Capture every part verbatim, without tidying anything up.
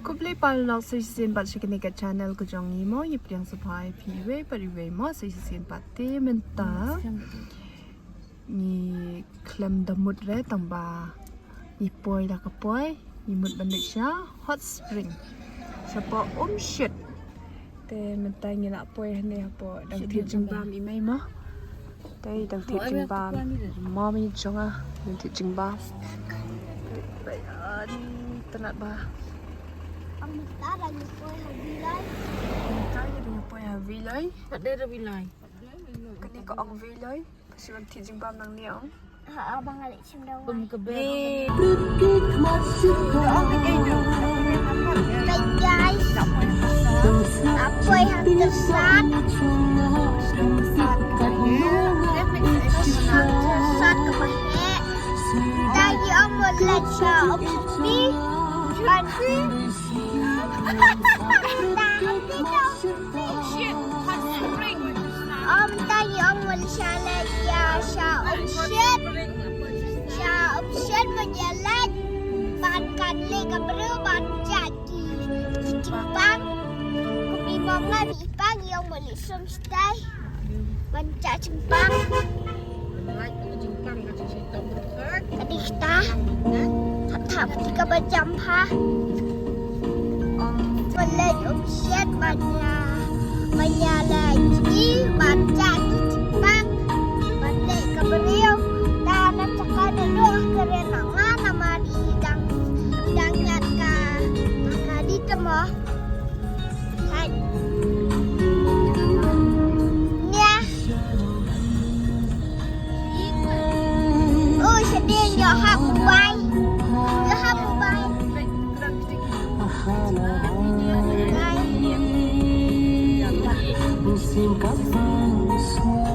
Khublei paralok sa shisien pat sha kane ka channel ka jong ngi mo, ngi pdiang sngewbha ïa phi iwei pa iwei mo sa shisien pat. Te mynta ngi khlem da mut re tang ba ngi poi da ka poi, ngi mut ban leit sha hot spring, sha poh Umshied. Te mynta ngi la poi hangne hapoh, dang thied jingbam i mei mo. Te dang thied jingbam. Mo mi jong nga dang thied jingbam. Te ba, ah, ni tnat ba. Mynta ngi poi ha Vilai. Mynta ngi dang poi ha Vilai. Pat dei ha Vilai. Kane ka ong Vilai. Shu ban thied jingbam nangne ong. Ha, abang alik shim dawa. Bum ke be. Hey guys, la poi ha Tyrsad. Tyrsad ka ba heh. Te ngi ong mo leit sha Umshied. Kan Shit, hot spring. Ym, tang ïa ong mo leit sha leit ïa sha Umshied. Sha Umshied mo ïa leit. Ban kan leh ka briew ban jah ki, ki jingpang. Kum i mong nga i pang ïa ong mo leit sha Umshied. Ban jah jingpang. Ka dei kita. Thap thap ka ba jam ha. Ym, ban leit Umshied ban ïa, ban ïa leit ki, ban jah ki jingpang. Ban leh ka briew. Da na chaka da doh ka ren na nga namar i dang, i dang ïaid ka, ka dei te mo. Hai. Nia. Oh, sedih, ïa ha mobile. Ïa ha mobile. Mobile.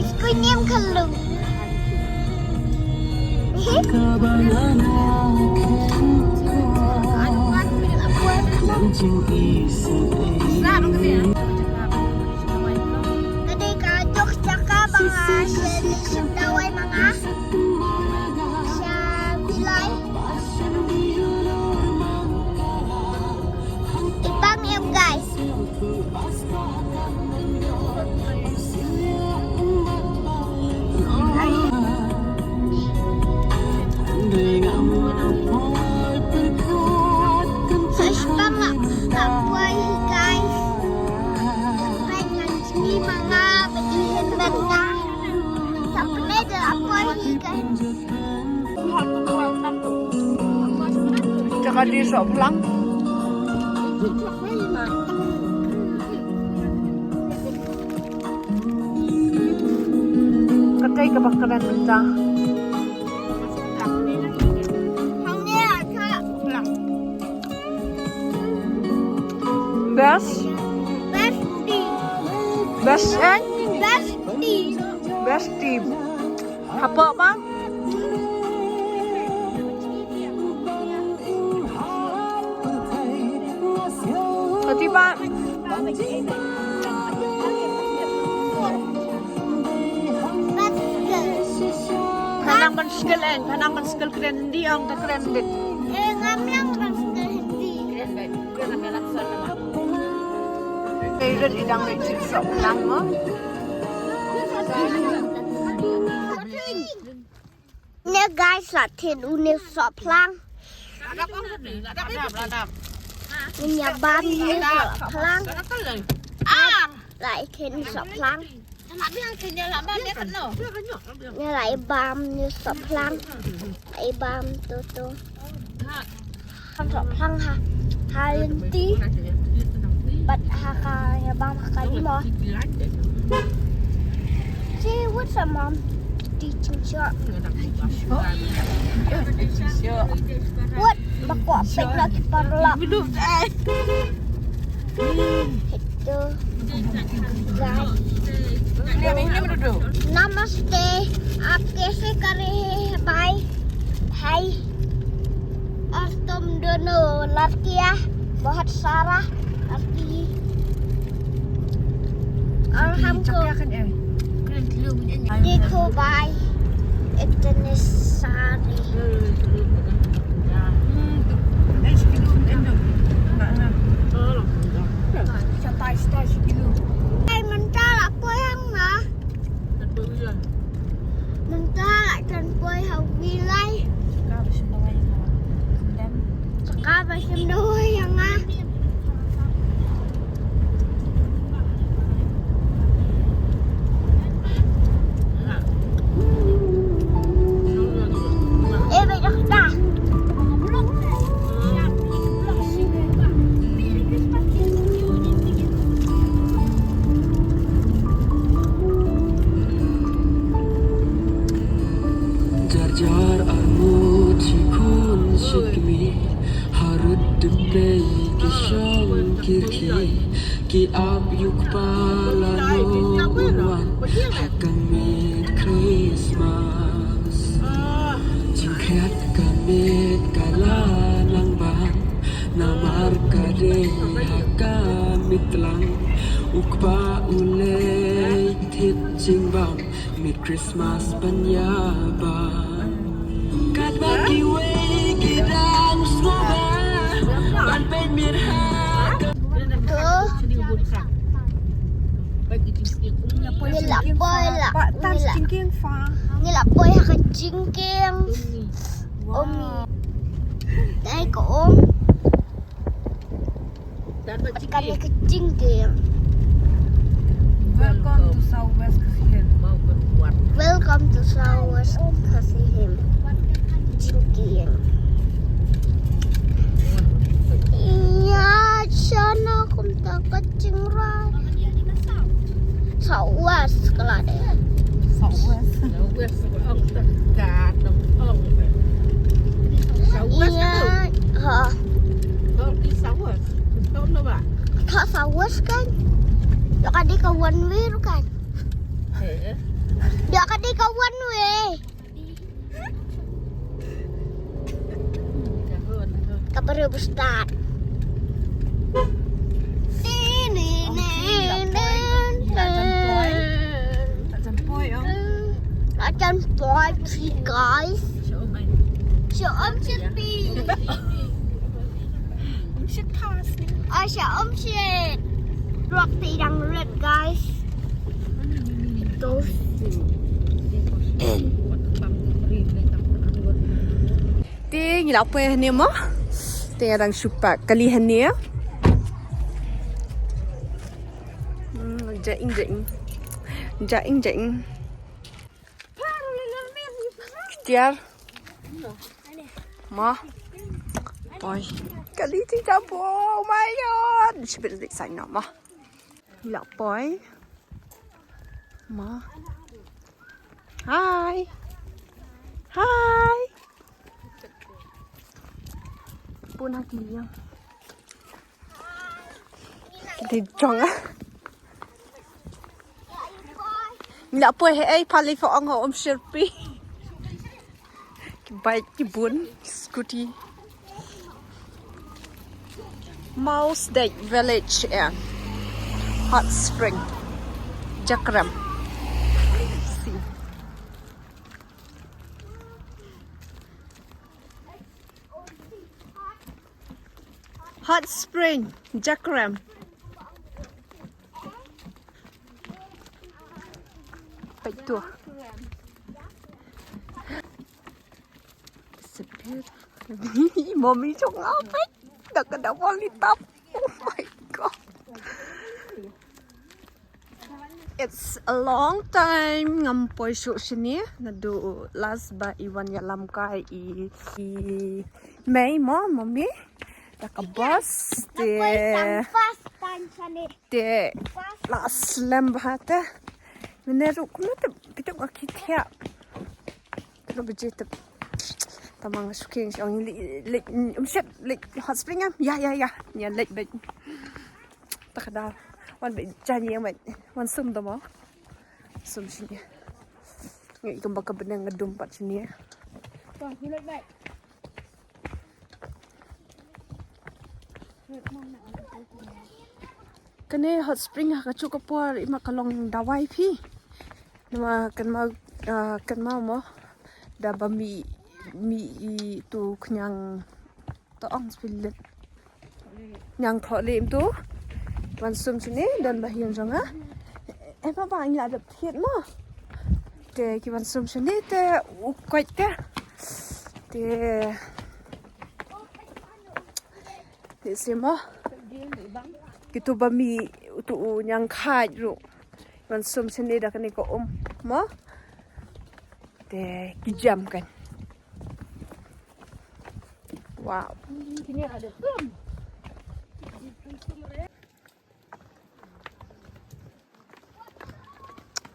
Is ko niam kalung. Ka dei ka jok jaka ba nga sha dei sha dawai ma nga. Sha Vilai. I pang em guys. Sa shu pang la, la poi hi guys. Pang ngan sngi ma nga, pang ngan bad nga. Sa pynleit la poi hi guys. Jaka dei sohphlang. Katai kaba kren mynta. Best. Best tea. Best, eh? Best tea. Best tea. Hapoh ba? Kati ba? Pha nang ban skul eh, pha nang ban skul kren Hindi, ong ta kren Hindi. Eh, ngam nang ban skul Hindi. Ei, rit i dang leit sha sohphlang mo. Ne guys, la thied une sohphlang. Ngin ïa bam une sohphlang. Ah, la thied une sohphlang. Ngi la i bam une sohphlang. La i bam tu tu. Sohphlang ha, ha lynti. Bad ha ka, ïa bam ha ka limo. Gee, what's up, Mom? Teaching shop. What? Ba kwah peit na ki paralok. Itu. Namaste. Aap kaise kare hain bhai? Hai. Aur tum dono ladkiyan bahut sara ladki. Aur humko dekho bhai, itne sare. Jar jar ar mut shi khun shi kmie, harud dum dei ki shong kyrkieh, ki ap ïa u kpa lano un wan ha ka miet Christmas. Jingkhiat ka miet ka la nang ban, namar ka dei ha ka miet lang, u kpa u leit thied jingbam, miet Christmas ban ïa bam. Katba kiwei ki dang sngewbha ban peit miet ha ka. To. Ngi la poi la. Ngi la, ngi la poi ha ka jingkieng. Ym. Dei ka ym. Kan ïa ka jingkieng. Welcome to Southwest Khasi Hills. Welcome to Southwest Khasi Hills. Jingkieng. Ïa, shano kumta ka jingrwai. Southwest ka la dei. Southwest. Southwest, ong ta, ka, ong. Southwest. Ïa, ka tu. Ha. Ong ki Southwest. Ong no ba? Ka Southwest kan. Ïa ka dei ka one way ruh kan. Eh. Ïa ka dei ka one way. Ka baru start. Ajan poi, guys. Sha um shit pi. Ai sha um shit. Rok ti dang red, guys. Those. Te ngi la poi hangne mo. Te nga dang shu pak kali hangne. Hmm, jaing jaing. Jaing jaing. Ktiar. Ma. Poi. Kali ti ta bo. Oh my God. Shibit dik sign up ma. La poi. Ma. Hi. Hi. Pun hati yang. Di jong ah. Ngi la poi he ei pali fa ong ha um shirpi. Ki bike ki bun, scooty. Mawsdek Village and Hot Spring. Jakrem. See. Hot Spring, Jakrem. Peit tu. Sepir. Mommy jong nga peit. Dah kena wali tap. Oh my God. It's a long time ngam poi shuh shane. Naduh last ba i wan ïalam kai i, i Mei mo, mommy. Da ka bus te. First time shane. Te. First. La slem bha te. Mene ruh kumno te phi tip ka ki thiah. Kano baje te. Tama nga shu kheiñ shu ong leit, leit, um shit, leit Hot Spring em? Ya, ya, ya. Ïa leit beit. Ta ka daw. Wan beit jan ïa beit. Wan sum tama. Sum shane. Ngi kumba ka bneng nga dum pat shane. Kane Hot Spring ha kajuh ka por i ma ka long dawai phi. Namar kan ma, ah, kan ma mo da ba mi, mi i tu khñiang to ong spillet. Ñiang thoh lem tu. Wan sum shane don ba hin jong nga. Eh, ba ba ngi la dep thied mo. Te ki wan sum shane te u koit te. Te Simo. Kitu ba mi utu u ñiangkhait ruh. Ngan sum sini da kane ka um. Mo. Te ki jam kan. Wow.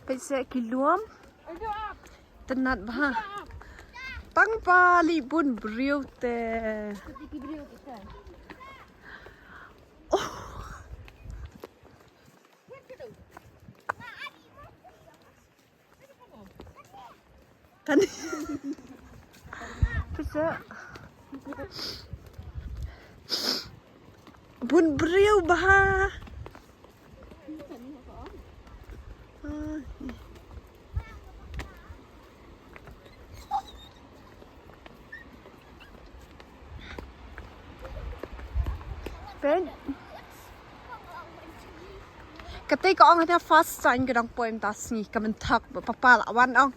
Peit seh ki lum. Itynnad bha. Tang ba leit bun briew te. Oh. Kan. Peit seh. Bun briew bha. Peit. Kata ka ong, kata first time ka dang poi mynta sngi, ka mynta ka papa la wan ong.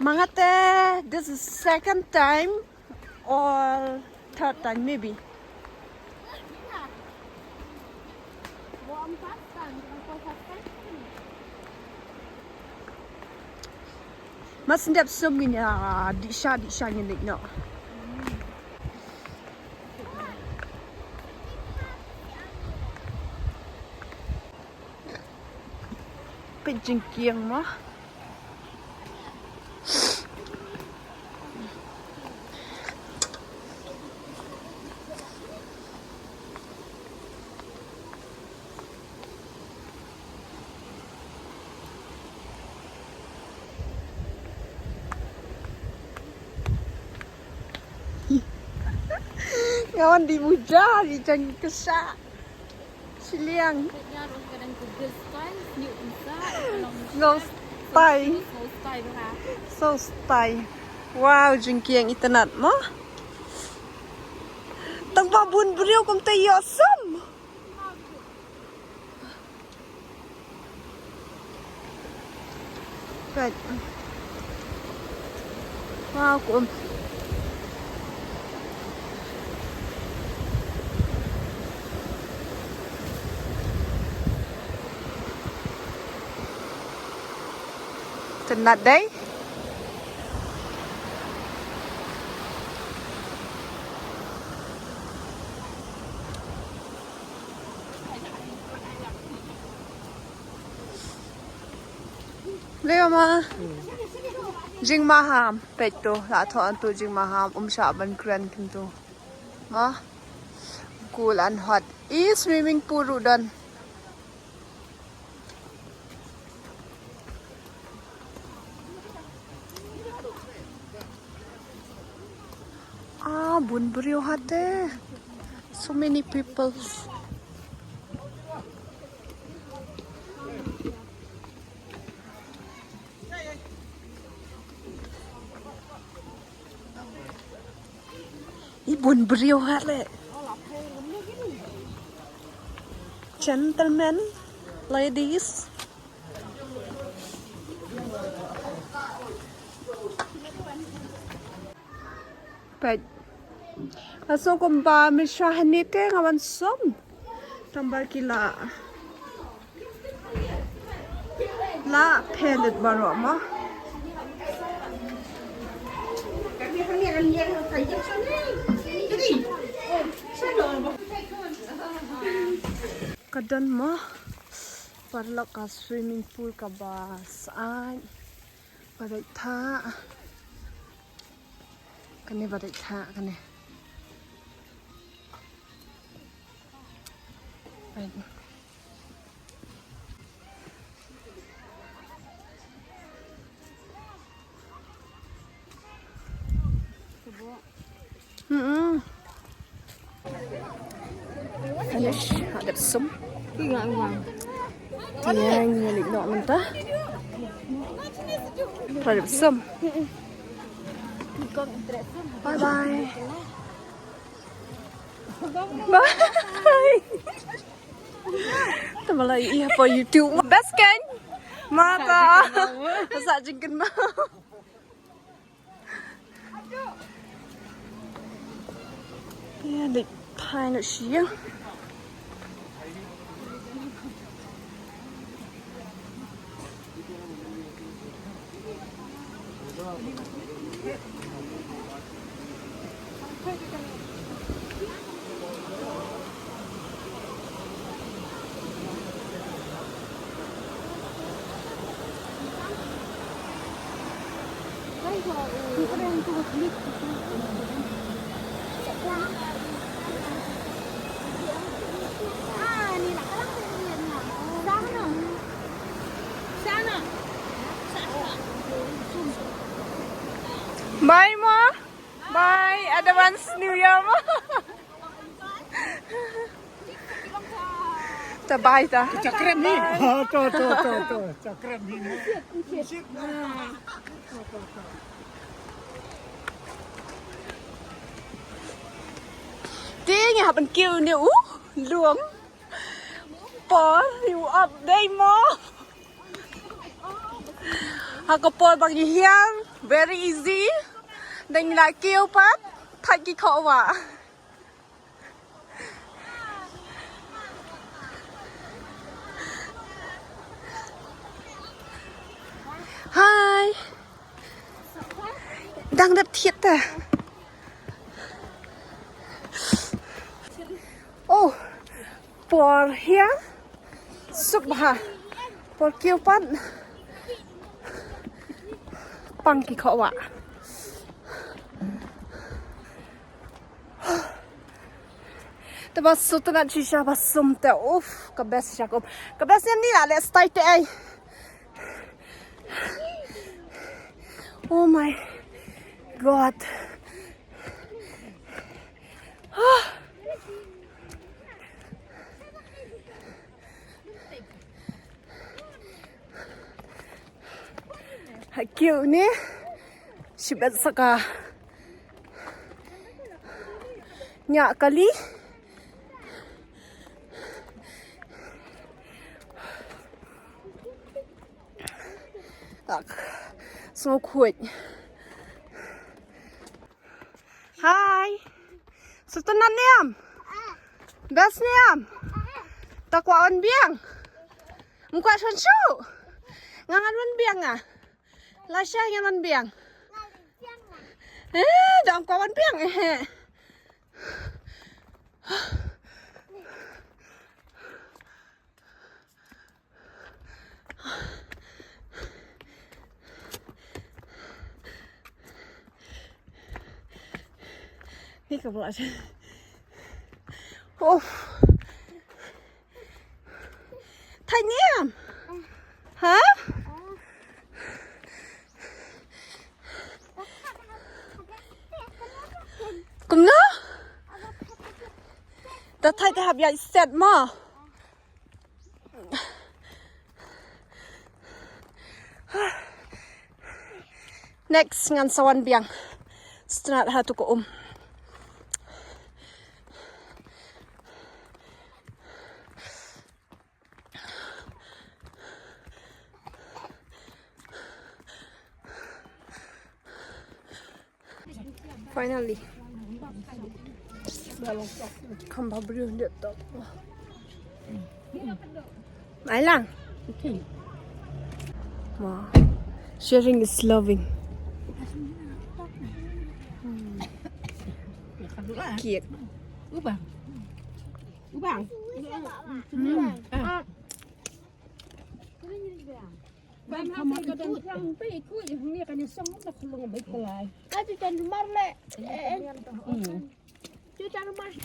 Ma nga te, this is second time or third time maybe. Must dep sum ina dih sha, dih sha ngin dih no. Peit jingkieng mo. Nga wan dih muda, dih jang kesa. Shiliang. Snow style. Snow style. Wow, jingkieng itynnad mo. Tang ba bun briew kumta ïoh sum. Right. Wow, cool. Tonight day. Leo ma. Jingmaham, peit to, la thoh anto jingmaham, um shah ban kren kynto. Ma. Cool and hot. I swimming pool ruh don. Ah, bun briew ha te. So many people. I bun briew ha le. Gentlemen, ladies. Peit. Nga sngew kumba mynshuwa hangne te nga wan sum. Tang ba ki la, la phet lut baroh mo. Ka don mo. Paralok ka swimming pool kaba syaid. Ba dei thah. Kane ba dei thah kane. Right. Mm-mm. Finish. Ha dep sum. Tiang ngi leit noh mynta. Ha dep sum. Bye bye. Bye. Te ma la ïohi ha YouTube. Best kan? Mata. Sa jingkynmaw. Ïa, dei phai noh sha ïing. Bye, ma. Bye. Advance New Year, ma. Ta bye ta. Chakrem hi. Bye. Ha, to, to, to, to. Chakrem hi. Te ngi hap ban kiew ne u lum. Por ïa u ap dei mo. Ha ka por ba ngi hiar, very easy. Dang la kiew pat, thait ki khoh wah. Hi. Dang dep thied te. Oh, por hiar suk bha. Por kiew pat pang ki khoh wah. Te ba sut na shisha ba sum te, uf, ka best shisha kum. Ka best ïa ni la leh style te ai. Oh my God. Ha kiew ne shibet sa ka ñiah kali. Ak, sngewkhuid. Hi. Sutun na niam. Best niam. Ta kwah wan biang. Ym kwah shan shu. Nga ngan wan biang nga. Lasha ngan wan biang. Eh, dang kwah wan biang eh. Ni ka bla. Uf. Thai niam. Ha? Kumno? Da thai te hap ïa set mo. Next ngan sa wan biang. Stnat ha tu ko um. Finally. Kham ba briew dep tok. Ai lang. Okay. Wow. Sharing is loving. Cake. Ubang. Ubang. Hmm. Ah.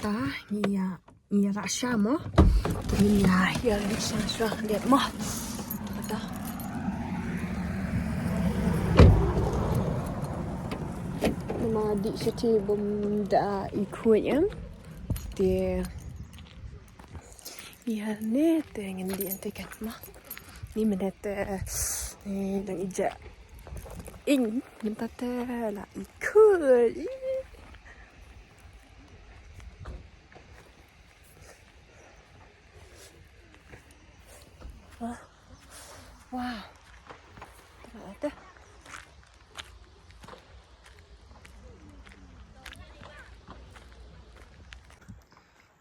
Ta ngi ïa, ngi ïa rah sha mo. Ngi ïa, ïa rah sha sha dep mo. Ta. Namar dih sha te bym da i khuid em. Te Ïa ne te ngin dih ïa te kan ma. Ni mynta te, eh, dang ija. Ing mynta te la i khuid. Wah. Wah. Tengok ata.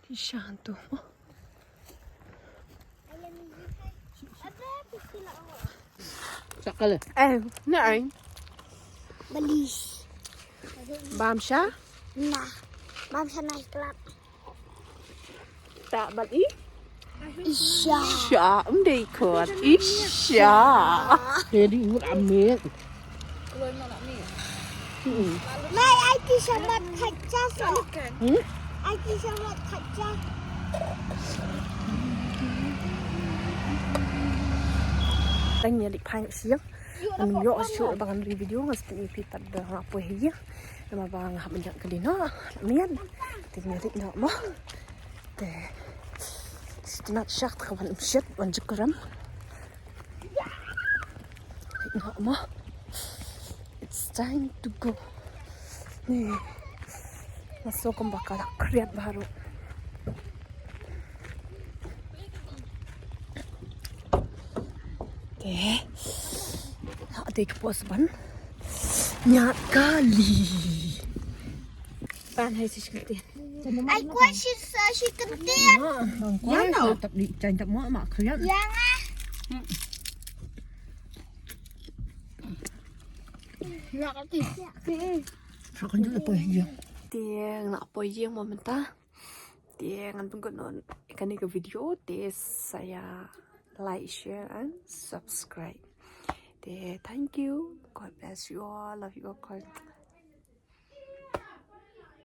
Shanto. Sakale. Eh, nein. Balis. Bamsha? Nah. Bamsha naik kelab. Tak bal i? Isha. Isha, um dei kot. Isha. Jadi urut amit. Mai ai ki shamat khacha sa. Hmm? Ai ki shamat khacha. Tang ïa dik phang siang. Ngan ïoh shuh ba ngan ri video ngan sdang ïa phi pat ba nga poi hi ïa. Namar ba nga hap ban ïa kali noh. Mian. Te ïa dik noh mo. Te. Sdang shak ka wan shit wan jukram. Noh mo. It's time to go. Ni. Nga so kumba ka la kriat baru. Te. Ha te ka pos ban. Ñiat kali. Pan hai si shkati. Ai kwai shi sa shi kenti. Ya no. Tap di chan tap mo ma kriat. Ya nga. Ya kati. Sa kan ju poi ïa. Te nga poi ïa mo mynta. Te ngan pynkut noh ïa kane ka video te sa ïa like, share and subscribe. Te thank you. God bless you all. Love you all.